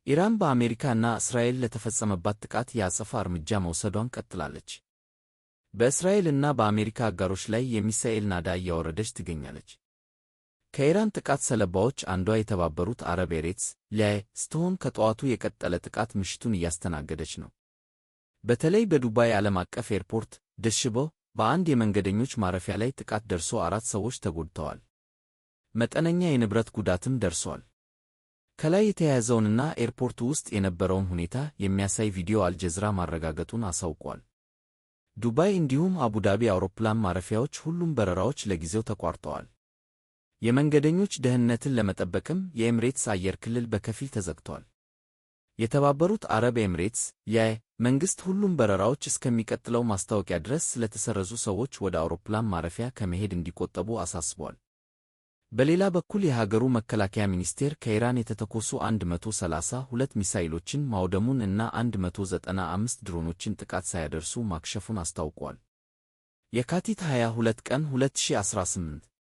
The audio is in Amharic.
ኢራን በአሜሪካ እና እስራኤል ለተፈጸመባት ጥቃት የአጸፋ እርምጃ መውሰዷን ቀጥላለች። በእስራኤል እና በአሜሪካ አጋሮች ላይ የሚሳኤል ናዳ እያወረደች ትገኛለች። ከኢራን ጥቃት ሰለባዎች አንዷ የተባበሩት አረብ ኤሬትስ ሊያይ ስትሆን ከጠዋቱ የቀጠለ ጥቃት ምሽቱን እያስተናገደች ነው። በተለይ በዱባይ ዓለም አቀፍ ኤርፖርት ደሽቦ በአንድ የመንገደኞች ማረፊያ ላይ ጥቃት ደርሶ አራት ሰዎች ተጎድተዋል። መጠነኛ የንብረት ጉዳትም ደርሷል። ከላይ የተያያዘውንና ኤርፖርቱ ውስጥ የነበረውን ሁኔታ የሚያሳይ ቪዲዮ አልጀዝራ ማረጋገጡን አሳውቋል። ዱባይ እንዲሁም አቡዳቢ አውሮፕላን ማረፊያዎች ሁሉም በረራዎች ለጊዜው ተቋርጠዋል። የመንገደኞች ደህንነትን ለመጠበቅም የኤምሬትስ አየር ክልል በከፊል ተዘግቷል። የተባበሩት አረብ ኤምሬትስ መንግሥት ሁሉም በረራዎች እስከሚቀጥለው ማስታወቂያ ድረስ ስለተሰረዙ ሰዎች ወደ አውሮፕላን ማረፊያ ከመሄድ እንዲቆጠቡ አሳስቧል። በሌላ በኩል የሀገሩ መከላከያ ሚኒስቴር ከኢራን የተተኮሱ 132 ሚሳይሎችን ማውደሙን እና 195 ድሮኖችን ጥቃት ሳያደርሱ ማክሸፉን አስታውቋል። የካቲት 22 ቀን 2018።